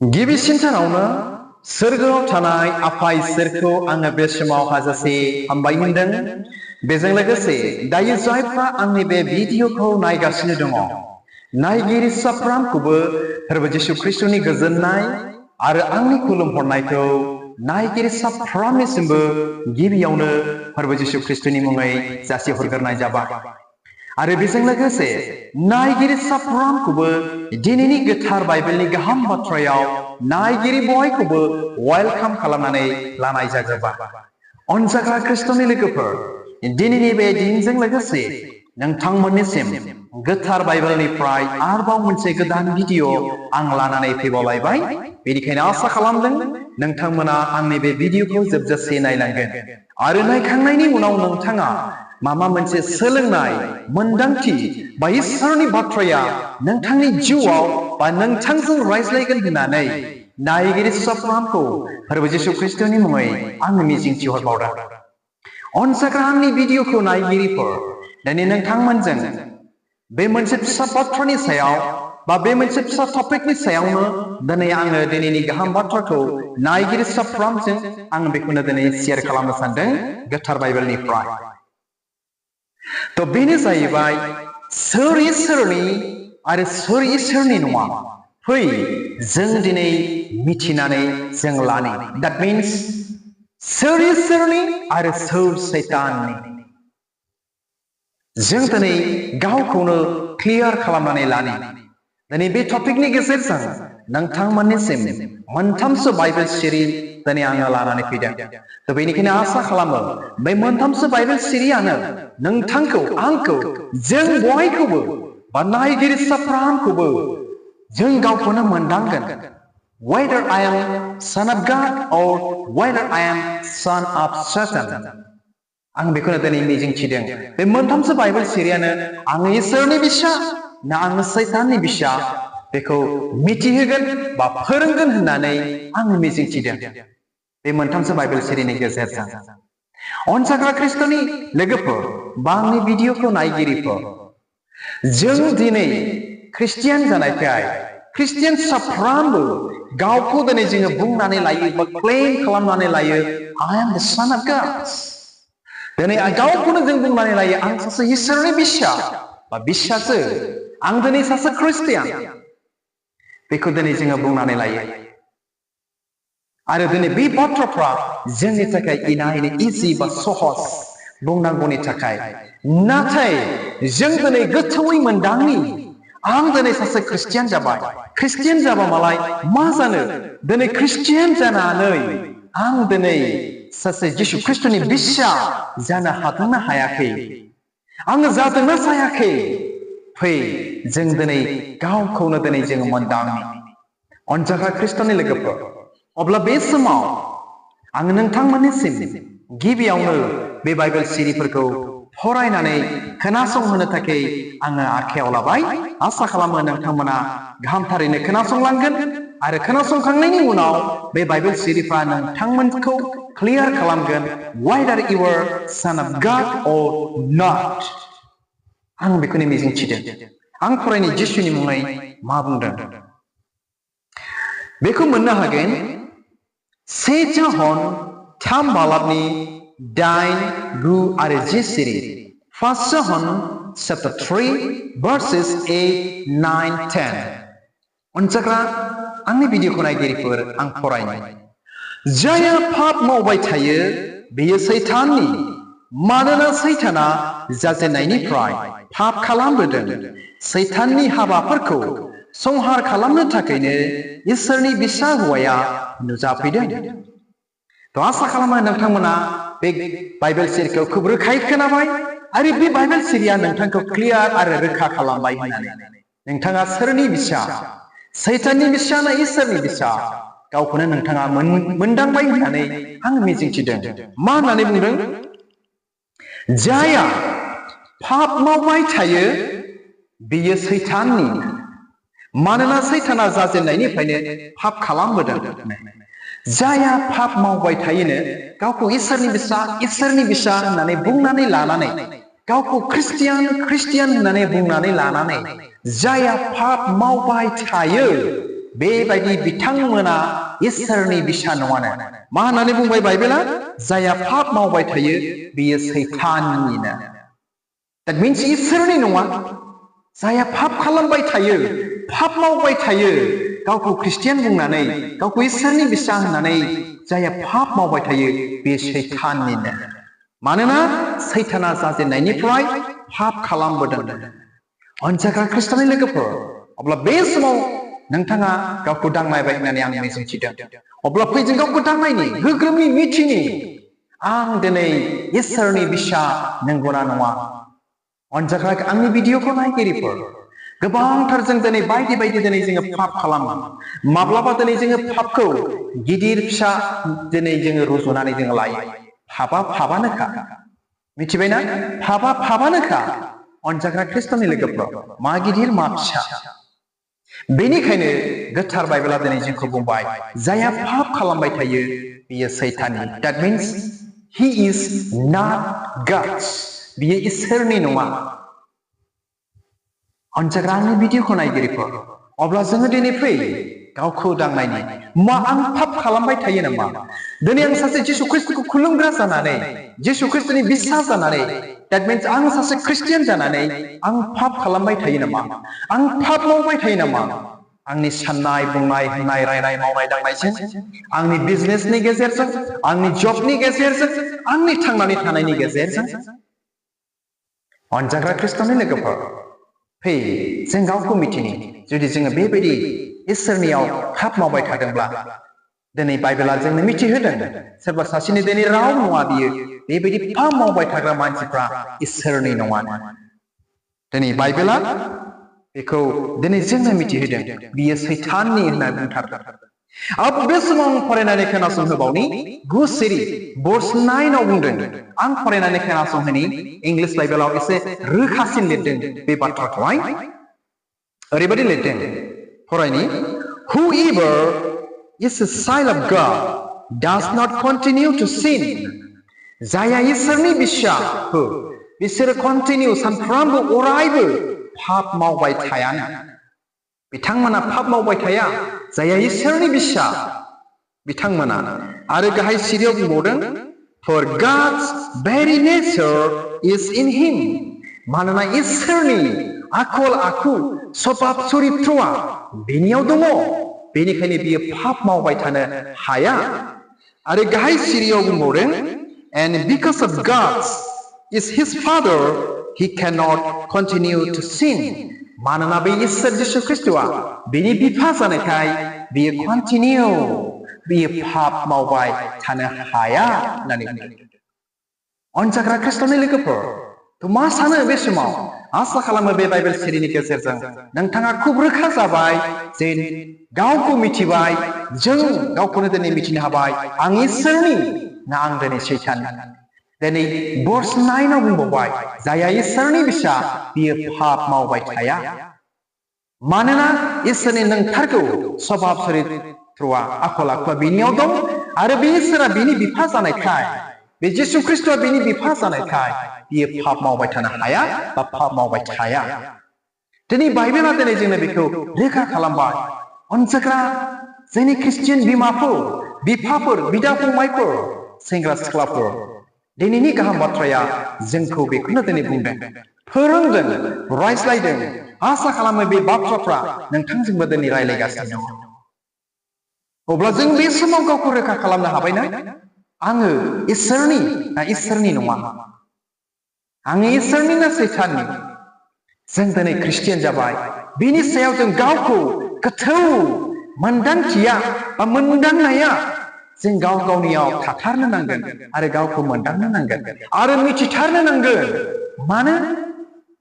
गिबिसिन सानावनो सोरगोआव थानाय आफा इसोरखौ आङो बे समाव हाजासे हामबाय होनदों। बेजों लोगोसे दायो जायफ्रा आंनि बे भिडिअखौ नायगासिनो दङ, नायगिरि साफ्रोमखौबो फोरबो जिसु ख्रिस्टनि गोजोननाय आरो आंनि खुलुमहरनायखौ नायगिरि साफ्रोमनिसिमबो गिबियावनो फोरबो जिसु ख्रिस्टनि मुङै जासिहरग्रोनाय जाबाय। आरो बेजों लोगोसे नायगिरि साफ्रोमखौबो दिनैनि गोथार बाइबेलनि गाहाम बाथ्रायाव नायगिरि बयखौबो वेलकाम खालामनानै लानाय जाग्रोबाय। अनजाग्रा ख्रिस्टनि लोगोफोर, दिनैनि बे दिनजों लोगोसे नोंथांमोननिसिम गोथार बाइबेलनिफ्राय आरोबाव मोनसे गोदान भिडिअ आं लानानै फैबावलायबाय। बेनिखायनो आसा खालामदों नोंथांमोना आंनि बे भिडिअखौ जोबजासे नायलांगोन आरो नायखांनायनि उनाव नोंथाङा माबा मोनसे सोलोंनाय मोनदांथि बा इसोरनि बाथ्राया नोंथांनि जिउआव बा नोंथांजों रायज्लायगोन होननानै नायगिरि साफ्रोमखौ फोरबो जिसु ख्रिस्टनि मुङै आङो मिजिंथिहरबावदों। अनजाग्रा आंनि भिडिअखौ नायगिरिफोर, दिनै नोंथांमोनजों बे मोनसे फिसा बाथ्रानि सायाव बा बे मोनसे फिसा टपिकनि सायावनो दिनै आङो दिनैनि गाहाम बाथ्राखौ नायगिरि साफ्रोमजों आं बेखौनो दिनै शेयार खालामनो सानदों गोथार बाइबेलनिफ्राय। तो बेनो जाहैबाय सोर इसोरनि आरो सोर इसोरनि नङा। फै जों दिनै मिथिनानै जों लानि। That means सोर इसोरनि आरो सोर सैताननि। जों दिनै गावखौनो क्लियार खालामनानै लानि। दिनै बे टपिकनि गेजेरजों नोंथांमोननिसिम मोनथामसो बाइबेल सिरि दिनै आङो लानानै फैदों। तो बेनिखायनो आसा खालामो बे मोनथामसो बाइबेल सिरियानो नोंथांखौ, आंखौ, जों बयखौबो बा नायगिरि साफ्रोमखौबो जों गावखौनो मोनदांगोन। Whether I am son of God or whether I am son of Satan. आं बेखौनो दिनै मिजिंथिदों। बे मोनथामसो बाइबेल सिरियानो आङो इसोरनि बिसा ना आङो सैताननि बिसा बेखौ मिथिहोगोन बा फोरोंगोन होननानै आङो मिजिंथिदों बे मोनथामसो बाइबेल सिरिनि गेजेरजों। अनजाग्रा ख्रिस्टनि लोगोफोर बा आंनि भिडिअखौ नायगिरिफोर, जों दिनै ख्रिस्टियान जानायखाय ख्रिस्टियान साफ्रोमबो गावखौ दिनै जोङो बुंनानै लायो बा क्लेम खालामनानै लायो, I am the son of God। दिनै गावखौनो जों बुंनानै लायो, आं सासे इसोरनि बिसा बा बिसासो, आं दिनै सासे ख्रिस्टियान। बेखौ दिनै जोङो बुंनानै लायो। आरो दिनै बे बाथ्राफ्रा जोंनि थाखाय इनायनो इजि बा सहज बुंनांगौनि थाखाय। नाथाय जों दिनै गोथौयै मोनदांनि, आं दिनै सासे ख्रिस्टियान जाबाय। ख्रिस्टियान जाबा मालाय मा जानो? दिनै ख्रिस्टियान जानानै आं दिनै सासे जिसु ख्रिस्टनि बिसा जानो हादोंना हायाखै? आङो जादोंना जायाखै? फै जों दिनै गावखौनो दिनै जोङो मोनदाङो। अनजाग्रा ख्रिस्टनि लोगोफोर, अब्ला बे समाव आङो नोंथांमोननिसिम गिबियावनो बे बाइबेल सिरिफोरखौ फरायनानै खोनासंहोनो थाखाय आङो आखायाव लाबाय। आसा खालामो नोंथांमोना गाहामथारैनो खोनासंलांगोन आरो खोनासंखांनायनि उनाव बे बाइबेल सिरिफ्रा नोंथांमोनखौ क्लियार खालामगोन, whether you are son of God or not। आं बेखौनो मिजिंथिदों। आं फरायनाय जिसुनि मुङै मा बुंदों बेखौ मोननो हागोन। 1 जन 3 बालाबनि 8, 9 आरो 10 सिरि। 1 जन chapter 3 verses 8, 9, 10। अनजाग्रा आंनि भिडिअखौ नायगिरिफोर, आं फरायनाय। जायहा पाप मावबाय थायो बेयो सैताननि, मानोना सैताना जाजेननायनिफ्राय पाप खालामबोदों। सैताननि हाबाफोरखौ संहार खालामनो थाखायनो इसोरनि बिसा हौवाया नुजाफैदों। तो आसा खालामो नोंथांमोना बे बाइबेल सिरिखौ खोब रोखायै खोनाबाय आरो बे बाइबेल सिरिया नोंथांखौ क्लियार आरो रोखा खालामबाय होननानै। नोंथाङा सोरनि बिसा? सैताननि बिसा ना इसोरनि बिसा? गावखौनो नोंथाङा मोनदांबाय होननानै आं मिजिंथिदों। मा होननानै बुंदों? जायहा पाप मावबाय थायो बेयो सैताननि, मानोना सैताना जाजेननायनिफ्रायनो पाप खालामबोदों। जायहा पाप मावबाय थायोनो गावखौ इसोरनि बिसा होननानै बुंनानै लानानै, गावखौ ख्रिस्टियान होननानै बुंनानै लानानै जायहा पाप मावबाय थायो बेबायदि बिथांमोना इसोरनि बिसा नङानो मा होननानै बुंबाय बाइबेला जाया पाप मावबाय थायो बियो सैताननिनो that means इसोरनि नङा जाया पाप खालामबाय थायो पाप मावबाय थायो गावखौ ख्रिस्टियान बुंनानै गावखौ इसोरनि बिसा होननानै जाया पाप मावबाय थायो बे सैताननिनो मानोना सैताना जाजेननायनिफ्राय पाप खालामबोदों अनजाग्रा ख्रिस्टाननि लोगोफोर अब्ला बे समाव नोंथाङा गावखौ दांनायबाय होननानै आं मिजिंथिदों अब्ला फै जों गावखौ दांनायनि गोग्रोमनि मिथिनि आं दिनै इसोरनि बिसा नंगौना नङा अनजाग्रा आंनि भिडिअखौ नायगिरिफोर गोबांथार जों दिनै बायदि बायदि दिनै जोङो पाप खालामो माब्लाबा दिनै जोङो पापखौ गिदिर फिसा दिनै जोङो रुजुनानै जोङो लायो पापा पापानोखा मिथिबायना पापा पापानोखा अनजाग्रा ख्रिस्टाननि लोगोफोर मा गिदिर मा फिसा बेनिखायनो गोथार बाइबेला दिनै जोंखौ बुंबाय जाया पाप खालामबाय थायो बियो सैताननि that means he is not God बियो इसोरनि नङा अनजाग्रा आंनि भिडिअखौ नायगिरिफोर अब्ला जोङो दिनै फै गावखौ दांनायनि मा आं पाप खालामबाय थायो नामा दिनै आं सासे जिसु ख्रिस्टखौ खुलुमग्रा जानानै जिसु ख्रिस्टनि बिसास जानानै that means आं सासे ख्रिस्टियान जानानै आं पाप खालामबाय थायो नामा आं पाप मावबाय थायो नामा आंनि साननाय बुंनाय होननाय रायनाय मावनाय दांनायजों आंनि बिजनेसनि गेजेरजों आंनि जबनि गेजेरजों आंनि थांनानै थानायनि गेजेरजों अनजाग्रा ख्रिस्टाननि लोगोफोर फै जों गावखौ मिथिनि जुदि जोङो बेबायदि इसोरनियाव पाप मावबाय थादोंब्ला दिनै बाइबेला जोंनो मिथिहोदों सोरबा सासेनि दिनै राव नङा बियो बेबायदि पाप मावबाय थाग्रा मानसिफ्रा इसोरनि नङा दिनै बाइबेला बेखौ दिनै जोंनो मिथिहोदों बियो सैताननि होनना बुंथारदों अब बे समाव आं फरायनानै खोनासंहोबावनि 9 सिरि verse 9 आव बुंदों आं फरायनानै खोनासंहोनि इंलिश बाइबेलाव एसे रोखासिन लिरदों बे बाथ्राखौहाय ओरैबायदि लिरदों फरायनि whoever is a child of God does not continue to sin जाया इसोरनि बिसा बिसोरो कन्टिनिउ सानफ्रामबो अरायबो पाप मावबाय थायानो बिथांमोना पाप मावबाय थाया जाया इसोरनि बिसा बिथांमोना आरो गाहाय सिरियाव बुंबावदों for God's very nature is in him मानोना इसोरनि आखल आखु स्वभाब चरित्रआ बेनियाव दङ बेनिखायनो बियो पाप मावबाय थानो हाया आरो गाहाय सिरियाव बुंबावदों and because of God is his father he cannot continue to sin मानोना बे इसोर जिसु ख्रिस्टआ बेनि बिफा जानायखाय बियो कन्टिनिउ बियो पाप मावबाय थानो हाया होननानै बुंदों अनजाग्रा ख्रिस्टाननि लोगोफोर मा सानो बे समाव आसा खालामो बे बाइबेल सिरिनि गेजेरजों नोंथाङा खुब रोखा जाबाय जे गावखौ मिथिबाय जों गावखौनो दिनै मिथिनो हाबाय आं इसोरनि ना आं दिनै सैताननि दिनै verse 9 आव बुंबावबाय जाया इसोरनि बिसा बियो पाप मावबाय थाया मानोना इसोरनि नंथारगौ स्वभाब चरित्रआ आखल आखुआ बिनियाव दं आरो बे इसोरा बिनि बिफा जानायखाय बे जिसु ख्रिस्टआ बिनि बिफा जानायखाय बियो पाप मावबाय थानो हाया बा पाप मावबाय थाया दिनै बाइबेला दिनै जोंनो बेखौ रोखा खालामबाय अनजाग्रा जोंनि ख्रिस्टियान बिमाफोर बिफाफोर बिदा फंबायफोर सेंग्रा सिख्लाफोर दिनैनि गाहाम बाथ्राया जोंखौ बेखौनो दिनै बुंदों फोरोंदों रायज्लायदों आसा खालामो बे बाथ्राफ्रा नोंथांजोंबो दिनै रायज्लायगासिनो दं अब्ला जों बे समाव गावखौ रोखा खालामनो हाबायना आङो इसोरनि ना इसोरनि नङा आङो इसोरनि ना सैताननि जों दिनै ख्रिस्टियान जाबाय बेनि सायाव जों गावखौ गोथौ मोनदांथिया बा मोनदांनाया जों गाव गावनियाव थाथारनो नांगोन आरो गावखौ मोनदांनो नांगोन आरो मिथिथारनो नांगोन मानो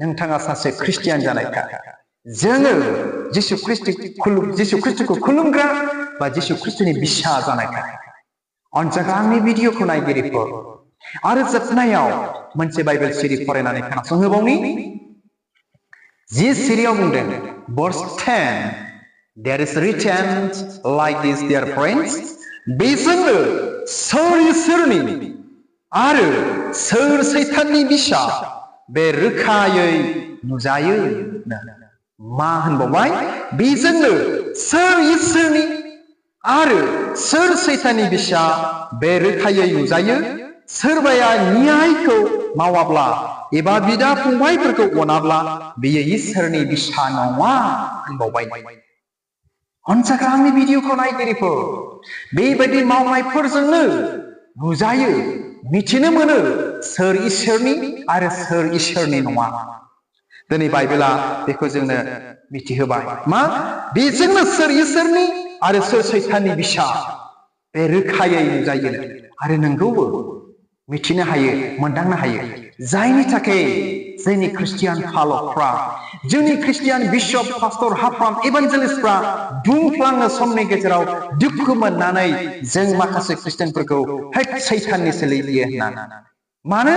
नोंथाङा सासे ख्रिस्टियान जानायखाय जोङो जिसु ख्रिस्टखौ खुलुमग्रा बा जिसु ख्रिस्टनि बिसा जानायखाय अनजाग्रा आंनि भिडिअखौ नायगिरिफोर आरो जोबनायाव मोनसे बाइबेल सिरि फरायनानै खोनासंहोबावनि 10 सिरियाव बुंदों verse 10 there is written like this dear friends बेजोंनो सोर इसोरनि आरो सोर सैताननि बिसा बे रोखायै नुजायो मा होनबावबाय बेजोंनो सोर इसोरनि आरो सोर सैताननि बिसा बे रोखायै नुजायो। सोरबाया न्यायखौ मावाब्ला एबा बिदा फंबायफोरखौ अनाब्ला बियो इसोरनि बिसा नङा होनबावबाय। अनसाग्रा आंनि भिडिअखौ नायगिरिफोर, बेबायदि मावनायफोरजोंनो नुजायो, मिथिनो मोनो सोर इसोरनि आरो सोर इसोरनि नङा। दिनै बाइबेला बेखौ जोंनो मिथिहोबाय। मा? बेजोंनो सोर इसोरनि आरो सोर सैताननि बिसा बे रोखायै नुजायो आरो नोंगौबो मिथिनो हायो, मोनदांनो हायो। जायनि थाखाय जोंनि ख्रिस्टियान फालकफ्रा, जोंनि ख्रिस्टियान बिशप, पास्टर, हाफ्राम, इभान्जेलिस्टफ्रा बुंफ्लाङो समनि गेजेराव दुखु मोननानै जों माखासे ख्रिस्टियानफोरखौ हैद सैताननि सोलियो होननानै। मानो?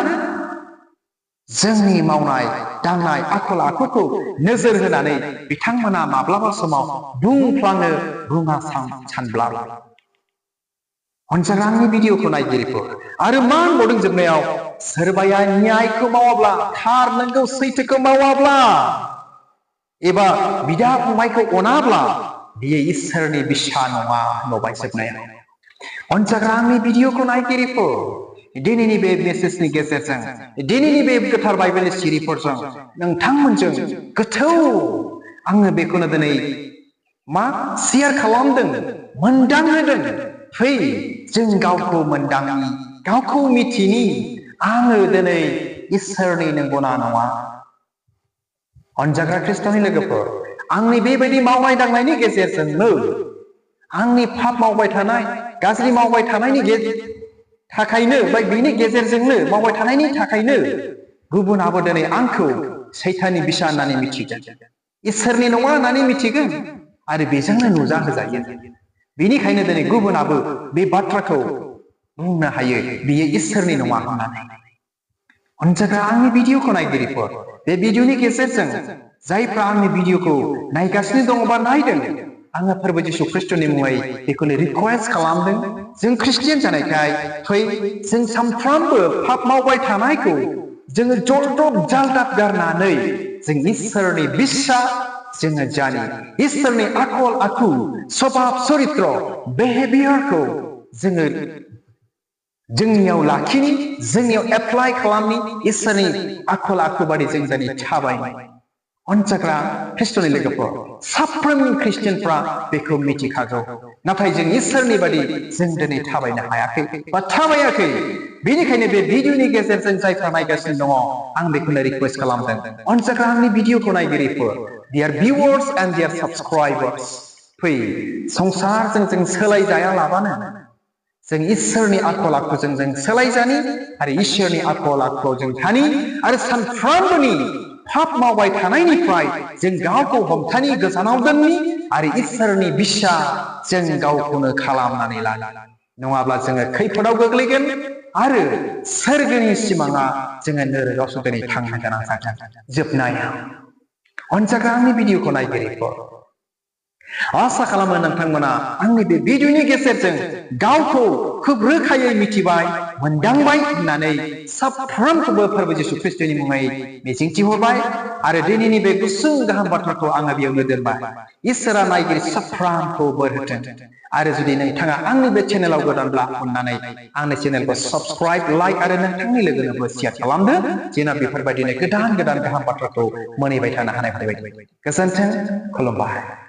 जोंनि मावनाय दांनाय आखल आखुखौ नोजोर होनानै बिथांमोना माब्लाबा समाव बुंफ्लाङो बुङा सानब्ला। अनसाग्रा आंनि भिडिअखौ नायगिरिफोर, आरो मा होनबावदों जोबनायाव? सोरबाया न्यायखौ मावाब्ला, थार नंगौ सैथोखौ मावाब्ला एबा बिदा फंबायखौ अनाब्ला बियो इसोरनि बिसा नङा होनबावबाय जोबनायाव। अनसाग्रा आंनि भिडिअखौ नायगिरिफोर, दिनैनि बे मेसेजनि गेजेरजों, दिनैनि बे गोथार बाइबेलनि सिरिफोरजों नोंथांमोनजों गोथौ आङो बेखौनो दिनै मा शेयार खालामदों, मोनदांहोदों। फै जों गावखौ मोनदांनि, गावखौ मिथिनि, आङो दिनै इसोरनि नंगौना नङा। अनजाग्रा ख्रिस्ट'नि लोगोफोर, आंनि बेबायदि मावनाय दांनायनि गेजेरजोंनो, आंनि पाप मावबाय थानाय, गाज्रि मावबाय थानायनि थाखायनो बा बेनि गेजेरजोंनो मावबाय थानायनि थाखायनो गुबुनाबो दिनै आंखौ सैताननि बिसा होननानै मिथिगोन, इसोरनि नङा होननानै मिथिगोन आरो बेजोंनो नुजाहोजायो। बेनिखायनो दिनै गुबुनाबो बे बाथ्राखौ बुंनो हायो बियो इसोरनि नङा होननानै। अनसाग्रा आंनि भिडिअखौ नायगिरिफोर, बे भिडिअनि गेजेरजों जायफ्रा आंनि भिडिअखौ नायगासिनो दङ बा नायदों, आङो फोरबो जिसु ख्रिस्ट'नि मुङै बेखौनो रिक्वेस्ट खालामदों। जों ख्रिस्टियान जानायखाय फै जों सानफ्रामबो पाप मावबाय थानायखौ जोङो जलदब जालदाब गारनानै जों इसोरनि बिसा जोङो जानि, इसोरनि आखल आखु, स्वभाब चरित्र, बिहेभियारखौ जोङो जोंनियाव लाखिनि, जोंनियाव एप्लाइ खालामनि, इसोरनि आखल आखु बादि जों जानि थाबायनि। अनसाग्रा ख्रिस्ट'नि लोगोफोर, साफ्रोम ख्रिस्टियानफ्रा बेखौ मिथिखागौ, नाथाय जों इसोरनि बादि जों दिनै थाबायनो हायाखै बा थाबायाखै। बेनिखायनो बे भिडिअनि गेजेरजों जायफ्रा नायगासिनो दङ, आं बेखौनो रिक्वेस्ट खालामदों। अनसाग्रा आंनि भिडिअखौ नायगिरिफोर, डियार भिउवार्स एन्ड डियार साबस्क्राइबार्स, फै संसारजों जों सोलायजायालाबानो जों इसोरनि आखल आखुजों जों सोलायजानि आरो इसोरनि आखल आखुआव जों थानि आरो सानफ्रामबोनि पाप मावबाय थानायनिफ्राय जों गावखौ हमथानि, गोजानाव दोननि आरो इसोरनि बिसा जों गावखौनो खालामनानै लानि। नङाब्ला जोङो खैफोदाव गोग्लैगोन आरो सोरगोनि सिमाङा जोङो नोरगावसो दिनै थांनो गोनां जागोन जोबनायाव। अनसाग्रा आंनि भिडिअखौ नायगिरिफोर, आसा खालामो नोंथांमोना आंनि बे भिडिअनि गेजेरजों गावखौ खोब रोखायै मिथिबाय, मोनदांबाय होननानै साफ्रोमखौबो फोरबो जिसु ख्रिस्ट'नि मुङै मिजिंथिहरबाय आरो दिनैनि बे गुसुं गाहाम बाथ्राखौ आङो बेयावनो दोनबाय। इसोरा नायगिरि साफ्रोमखौ बोर होथों। आरो जुदि नोंथाङा आंनि बे चेनेलाव गोदानब्ला अननानै आंनि चेनेलखौ साबस्क्राइब, लाइक आरो नोंथांनि लोगोनोबो शेयार खालामदो, जेन' बेफोरबायदिनो गोदान गोदान गाहाम बाथ्राखौ मोनहैबाय थानो हानाय बायदि। गोजोन्थों, खुलुमबाय।